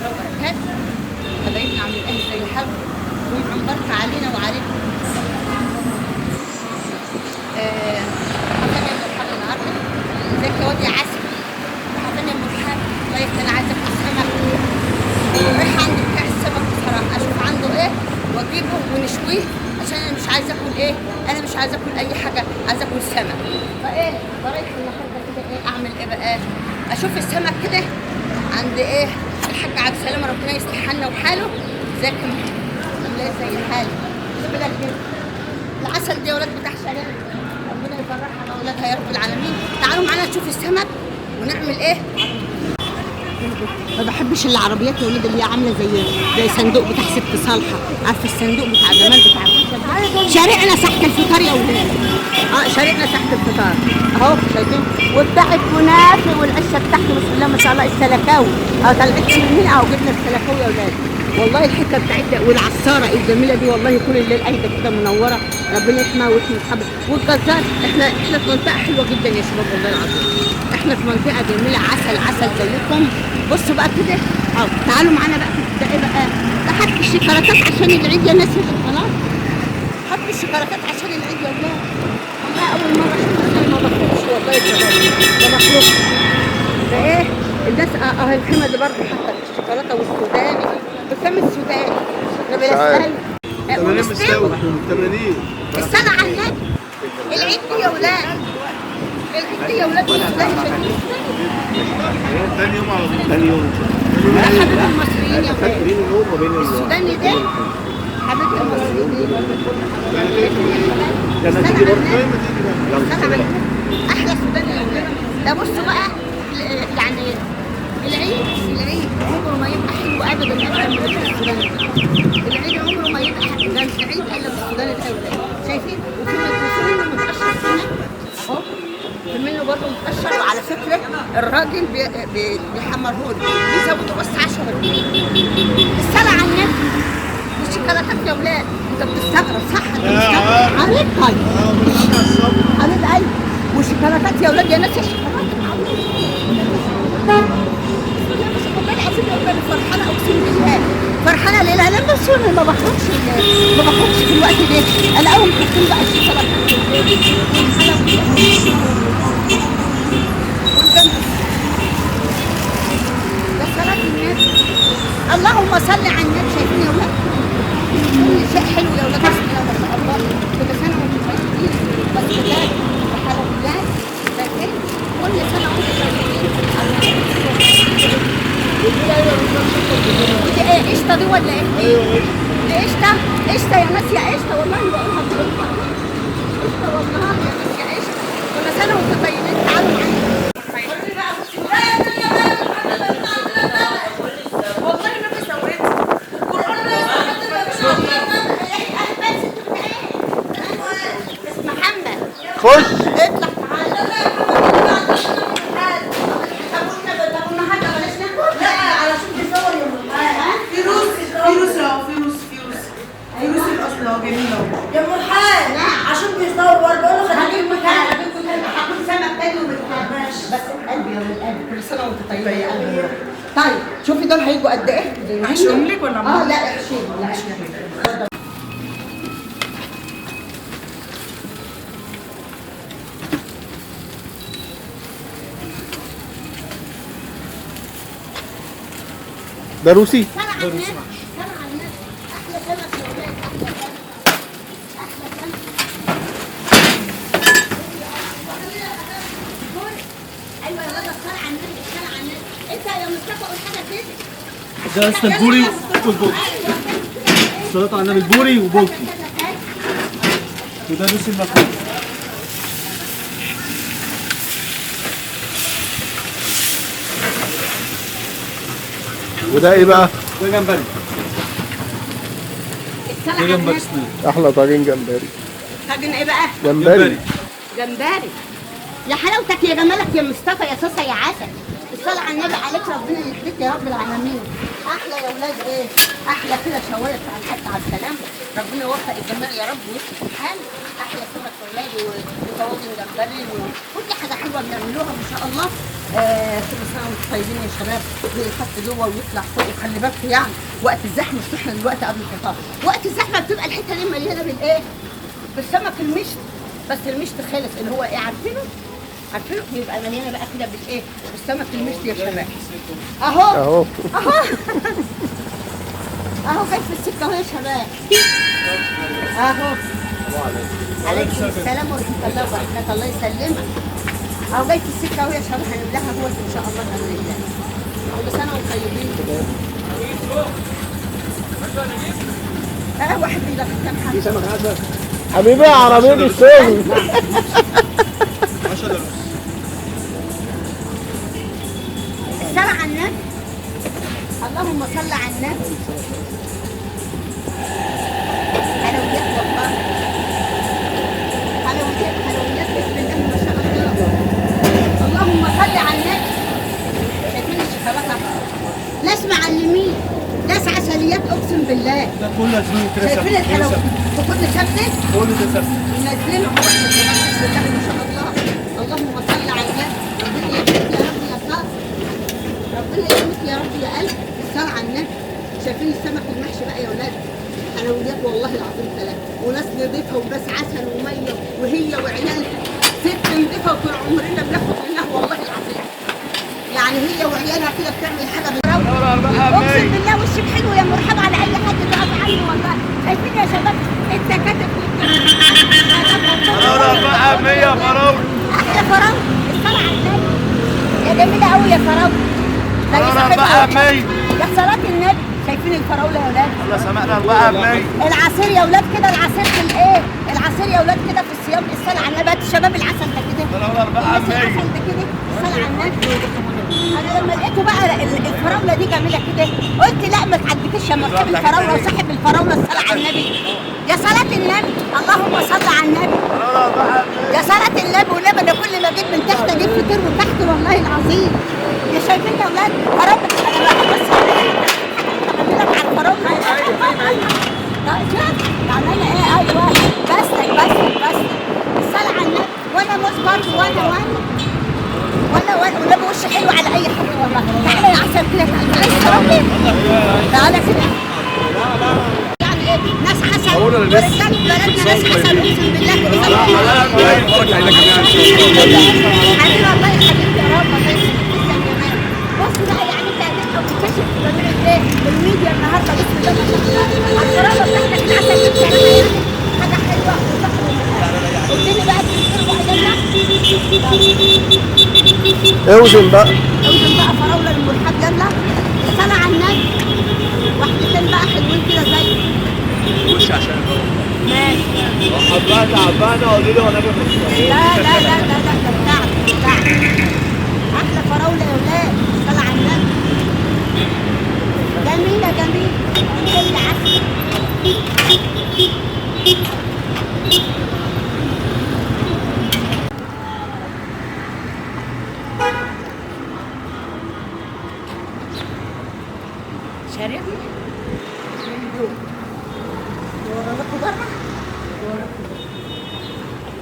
الله وبركاته. حبايبنا عاملين ايه؟ ازي حالكم؟ جمعة مباركة علينا وعليكم. حفلنا يا ام النهارده. ازيك يا واد يا عسل؟ حفلنا يا ام الحاج. والله انا عايزه اكل سمك. رايحة عند بتاع السمك بصراحة، اشوف عنده ايه واجيبه ونشويه، عشان انا مش عايزه اكل ايه؟ انا مش عايزه اكل اي حاجة، عايزه اكل سمك. فايه رايحة النهارده كده ايه اعمل ايه بقى؟ اشوف السمك كده عند ايه الحاج عبد السلام، ربنا يصلح حالنا وحاله. ازيك يا محمد؟ عامله ايه؟ زي حالك؟ جميلة جدا العسل دي يا ولاد بتاع شارعنا، ربنا يفرحها على اولادها يا رب العالمين. تعالوا معانا نشوف السمك ونعمل ايه. ما بحبش العربيات يا ولاد اللي هي عامله زي صندوق بتاع ست صالحه، عارفه الصندوق بتاع زمان بتاع شارعنا ساحة الفطار يا ولاد. شارعنا ساحة الفطار اهو، شايفين؟ وبتاع الكنافه والعشه بتاعته بسم الله ما شاء الله. السلكاوي طلعت من هنا اهو، جبنا السلكاوي يا ولاد. والله الحتة بتاعتنا والعصاره الجميلة دي والله طول الليل قايدة كده منورة، ربنا يحميها ويحمي اصحابها. والجزار احنا في منطقة حلوة جدا يا شباب والله العظيم، احنا في منطقة جميلة عسل عسل زيكم. بصوا بقى كده اهو، تعالوا معانا بقى. ده ايه بقى؟ ده حط الشيكولاتات عشان العيد يا ناس يا شوكولاتة، حط الشيكولاتات عشان العيد يا ولاد. والله اول مرة اشوف، ما بخرجش والله يا شباب، ما بخرجش. ده ايه الناس اهي الخيمة دي برضه حاطه الشوكولاتة والسوداني. بكام السوداني؟ انا بسال 80. السنة على النبي العيد دي يا ولاد، العيد دي يا ولاد. والسوداني شايفين السوداني؟ ثاني يوم على طول، ثاني يوم. ده حبيب المصريين يا ولاد، السوداني ده حبيب المصريين. احلى سوداني يا ولاد. ده بصوا بقى يعني العيد، العيد عمره ما يبقى حلو ابدا ابدا من غير السوداني. العيد عمره ما يبقى ده مش عيد الا بالسوداني الاول. شايفين؟ وفي منه متقشر هنا اهو، في منه برضه متقشر. وعلى فكرة الراجل بيحمره لي، بيزودوا بس 10 جنيه. الصلاة على النبي والشوكولاتات يا ولاد. انت بتستغرب صح؟ انت بتستغرب حبيب قلبي، حبيب قلبي. والشوكولاتات يا ولاد يا ناس، يا شوكولاتة والله العظيم يا ولاد فرحانة، اقسم بالله فرحانة. ليه؟ لان بس انا ما بخرجش، ما بخرجش في الوقت ده. انا اول ما حاطين بقى الشوكولاتة ده صلاة النبي، اللهم صل على النبي. شايفين يا ولاد؟ كل شيء حلو يا ولاد بسم الله ما شاء الله. كل سنة وانتم طيبين، بسكوتات وحلويات. شايفين؟ كل سنة وانتم طيبين. ودي ايه؟ قشطه دي ولا ايه؟ ايوه دي قشطه، قشطه يا ناس يا قشطه. والله بقولها بصدق، قشطه والله يا ناس يا قشطه. كل سنة وانتم طيبين. تعالوا معانا. قولي بقى بصي والله ما في ثورتي القران. بس محمد خش اطلع تعالى. في روسي الاصل اهو، جميل اهو يا ام الحاج. عشان بيصور برضه بقول له خليك مكان، هاكل سمك تاني وبتاع. بس قلبي يا ام القلب، كل سنة وانت طيبة يا قلبي. طيب شوفي دول هيجوا قد ايه؟ احشيهم لك ولا لا احشيهم، لا احشيهم. ده روسي؟ ده روسي. احلى سمك يا ولاد، احلى سمك، احلى سمك. ايوه يا ولاد الصلاة على النبي، الصلاة على النبي. انت يا مصطفى قول حاجة كده. ده اسمه البوري والبولتي. الصلاة على النبي، البوري وبولتي. وده روسي المفروض. وده ايه بقى؟ ده جمبري. ده جمبري صينية. احلى طاجن جمبري. طاجن ايه بقى؟ جمبري. جمبري. يا حلاوتك يا جمالك يا مصطفى يا صوصه يا عسل. الصلاة على النبي عليك، ربنا يخليك يا رب العالمين. احلى يا ولاد ايه؟ احلى كده شوايه بتاع الحاج عبد السلام، ربنا يوفق الجميع يا رب ويصلح الحال. احلى سمك يا ولاد وطواجن جمبري وكل حاجة حلوة بنعملوها ما شاء الله. كل سنة وانتم طيبين يا شباب. بيتحط جوه ويطلع فوق، وخلي بالكم يعني وقت الزحمة، مش احنا دلوقتي قبل الفطار، وقت الزحمة بتبقى الحتة دي مليانة بالايه؟ بالسمك المشت، بس المشت خالص اللي هو ايه عارفينه؟ عارفينه؟ بيبقى مليانة بقى كده بالايه؟ بالسمك المشت يا شباب. اهو اهو اهو اهو جاي في السكة اهو يا شباب. اهو عليكم السلام ورحمة الله وبركاته، الله يسلمك. اهو جاي في السكة اهو يا شباب، هنملاها جوه ان شاء الله باذن الله. كل سنة وانتم طيبين. واحد بيدخل كام حاجة حبيبي عربية الشغل. 10 الصلاة على النبي، اللهم صل على النبي. حلويات والله، حلويات حلويات بسم الله ما شاء الله، اللهم صل على النبي. شايفين الشوكولاتة؟ ناس معلمين، ناس عسليات اقسم بالله. ده كله زميل كده. شايفين الحلويات في كل شبكة؟ كل ده سبت منزلينه بسم الله ما شاء الله، اللهم صل على النبي. ربنا يكرمك يا رب يا صاحبي، ربنا يكرمك يا رب يا قلب. الصلاة على النبي. شايفين السمك المحشي بقى يا ولاد؟ حلويات والله العظيم ثلاثة، وناس نضيفة وناس عسل ومية، وهي وعيالها ست نضيفة، وطول عمرنا بناخد منها والله العظيم. يعني هي وعيالها كده بتعمل حاجة بالروعة. اقسم بالله وشك حلو يا مرحبا على اي حد تقف عنه والله. شايفين يا شباب التكاتك فراولة 100 فراولة. احلى فراولة، الصلاة على النبي يا جميلة قوي يا فراولة. فراولة يا صلاة النبي. شايفين الفراولة يا ولاد؟ الله سمعنا 400. العصير يا ولاد كده، العصير في الايه؟ العصير يا ولاد كده في الصيام. الصلاة على النبي. هات الشباب العسل ده كده. فراولة 400. العسل ده كده، الصلاة على النبي. انا لما لقيته بقى الفراولة دي جميلة كده قلت لا ما تعديكش يا مرحب الفراولة وصاحب الفراولة. الصلاة على النبي يا صلاة النبي، اللهم صل على النبي يا صلاة النبي. والنبي انا كل ما اجيب من تحت اجيب فطير من تحت والله العظيم. يا شايفين يا ولاد فراولة؟ انا بقى بص على الفراولة. طيب شوف يعني انا ايه؟ ايوه بس بس بس الصلاة على النبي. وانا موز برضه، وانا وانا وانا وانا والنبي وش حلو على اي حد والله. تعالى يا عسل كده، تعالى تعالى تعالى كده. يعني ايه ناس عسل ورجال بلدنا، ناس عسل اقسم بالله. حبيبي والله يا حبيبي يا رب الله يسلمك. تسلم يا مان. بص بقى يعني انت هتبقى منتشر في جميع الايه الميديا النهارده بسم الله ما شاء الله. الفراوله بتاعتك العسل اللي بتعملها يعني حاجة حلوة. اديني بقى الفطير وعدلنا. اوزن بقى، اوزن بقى فراوله المرحب. يلا الصلاة على النبي. واحدتين بقى حلوين كده زي وش عشان ماشي. حباها تعبانة قولي لي وانا باكل. لا لا لا لا لا ده بتاعك بتاعك. احلى فراوله يا ولاد. الصلاة على النبي. جميلة جميلة كل عسل. شارعنا من جوه وراكوا بره وراكوا بره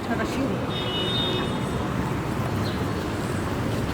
شراشير.